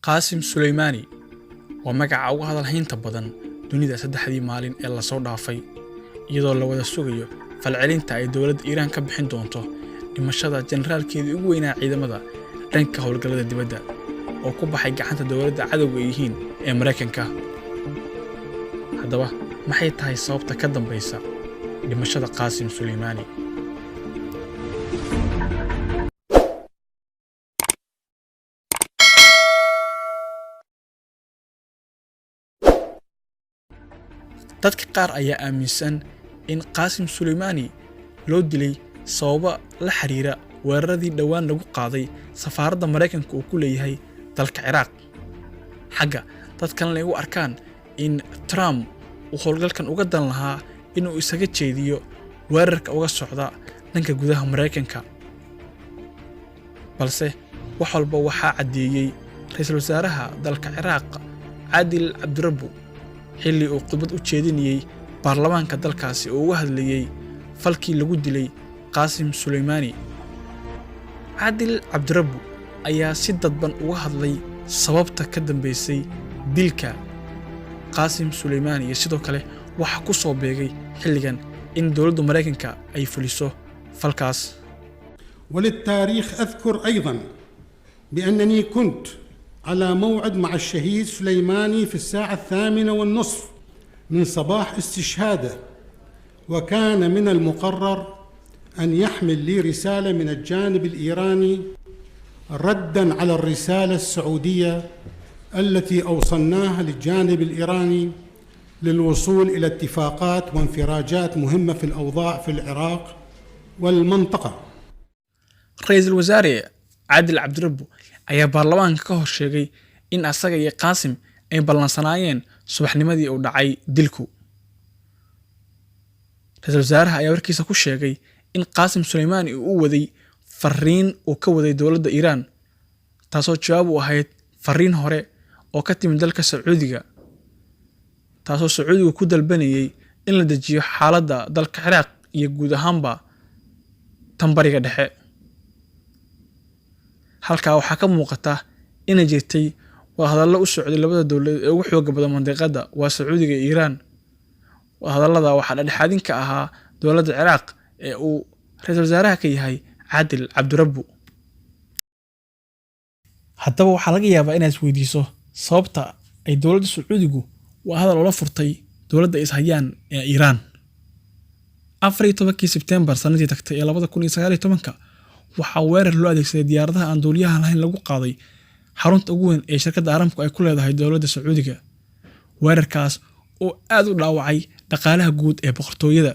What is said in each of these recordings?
Qaasim Suleymaani waa magaca uga hadal haynta badan dunida saddexdii maalin ee lasoo dhaafay, iyadoo la wada sugayo falcelinta ay dowladda Iiraan ka bixin doonto dhimashada generaalkeedii ugu weynaa ciidamada dhanka howlgallada dibadda oo ku baxay gacanta dowladda cadowga ay yihiin ee Maraykanka. Haddaba, maxay tahay sababta ka dambaysa dhimashada Qaasim Suleymaani? Dadka qaar ayaa aaminsan in Qaasim Suleymaani loo dilay sababo la xiriira weeraradii dhowaan lagu qaaday safaaradda Maraykanka uu ku leeyahay dalka Ciraaq. Xagga dad kalena ay u arkaan in Trump uu howlgalkan uga dan lahaa inuu isaga jeediyo weerarka uga socda dhanka gudaha Maraykanka. Balse wax walba waxaa caddeeyey ra'iisul wasaaraha dalka Ciraaq, Caadil Cabdirabbu, xilli uu khudbad u jeedinayey baarlamaanka dalkaasi oo uga hadlayey falkii lagu dilay Qaasim Suleymaani. Caadil Cabdirabbu ayaa si dadban uga hadlay sababta ka dambeysay dilka Qaasim Suleymaani iyo sidoo kale waxa ku soo beegay xilligan in dowladda Maraykanka ay fuliso falkaas. وللتاريخ أذكر أيضا بأنني كنت على موعد مع الشهيد سليماني في الساعة 8:30 من صباح استشهاده، وكان من المقرر أن يحمل لي رسالة من الجانب الإيراني ردا على الرسالة السعودية التي أوصلناها للجانب الإيراني للوصول إلى اتفاقات وانفراجات مهمة في الأوضاع في العراق والمنطقة. Ra'iisul wasaare Caadil Cabdirabbu ayaa baarlamaanka ka hor sheegay in asaga iyo Qaasim ay ballansanaayeen subaxnimadii uu dhacay dilku. Ra'iisul wasaaraha ayaa warkiisa ku sheegay in Qaasim Suleymaani uu u waday fariin uu ka waday dowladda Iiraan, taasoo jawaab u ahayd fariin hore oo ka timid dalka Sacuudiga, taasoo Sacuudigu ku dalbanayay in la dejiyo xaaladda dalka Ciraaq iyo guud ahaanba tan Bariga Dhexe. Halkaa waxaa ka muuqata inay jirtay wadahadallo u socday labada dowladood ee ugu xooga badan mandiqadda, waa Sacuudiga iyo Iiraan. Wadahadallada waxaa dhexdhexaadin ka ahaa dowladda Ciraaq ee uu ra'iisul wasaaraha ka yahay Caadil Cabdirabbu. Haddaba, waxaa laga yaabaa inaad isweydiiso sababta ay dowladda Sacuudigu wadahadal ula furtay dowladda is hayaan ee Iiraan. 14-kii Sebteembar sanadii tagtay ee 2019-ka waxaa weerar loo adeegsaday diyaaradaha aan duuliyaha lahayn lagu qaaday xarunta ugu weyn ee shirkadda Aramco ay ku leedahay dowladda Sacuudiga. Weerarkaas oo aad u dhaawacay dhaqaalaha guud ee boqortooyada.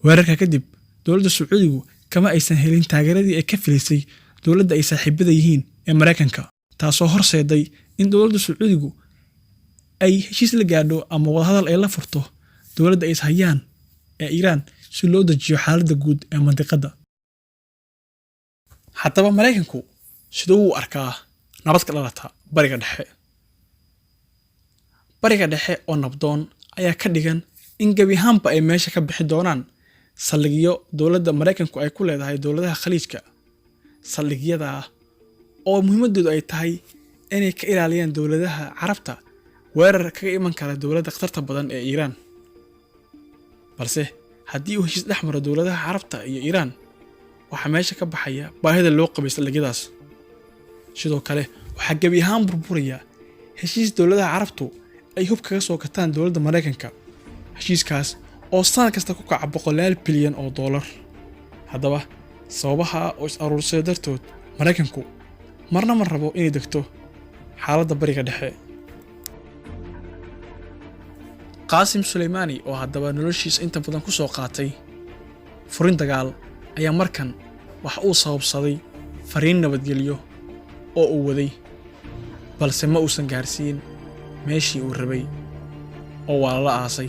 Weerarka kadib, dowladda Sacuudigu kama aysan helin taageeradii ay ka filisay dowladda ay saaxiibada yihiin ee Maraykanka, taasoo horseeday in dowladda Sacuudigu ay heshiis la gaadho ama wadahadal ay la furto dowladda ay is hayaan ee Iiraan si loo dejiyo xaaladda guud ee mandiqadda. Haddaba, Maraykanku siduu u arkaa nabad ka dhalata Bariga Dhexe? Bariga Dhexe oo nabdoon ayaa ka dhigan in gebi ahaanba ay meesha ka bixi doonaan saldhigyo dowladda Maraykanku ay ku leedahay dowladaha Khaliijka, saldhigyada oo muhiimadoodu ay tahay inay ka ilaaliyaan dowladaha Carabta weerar kaga iman kara dowladda khatarta badan ee Iiraan. Balse haddii uu heshiis dhex maro dowladaha Carabta iyo Iiraan, waxaa meesha ka baxaya baahida loo qabay saldhigyadaas. Sidoo kale, waxaa gebi ahaan burburaya heshiis dowladaha Carabtu ay hub kaga soo gataan dowladda Maraykanka, heshiiskaas oo sanad kasta ku kaca boqolaal bilyan oo doolar. Haddaba, sababaha oo is aruursada dartood, Maraykanku marna ma rabo inay degto xaaladda Bariga Dhexe. Qaasim Suleymaani oo haddaba noloshiisa inta badan ku soo qaatay furin dagaal ayaa markan waxa uu sababsaday fariin nabadgelyo oo uu waday, balse ma uusan gaarsiin meeshii uu rabay oo waa lala aasay.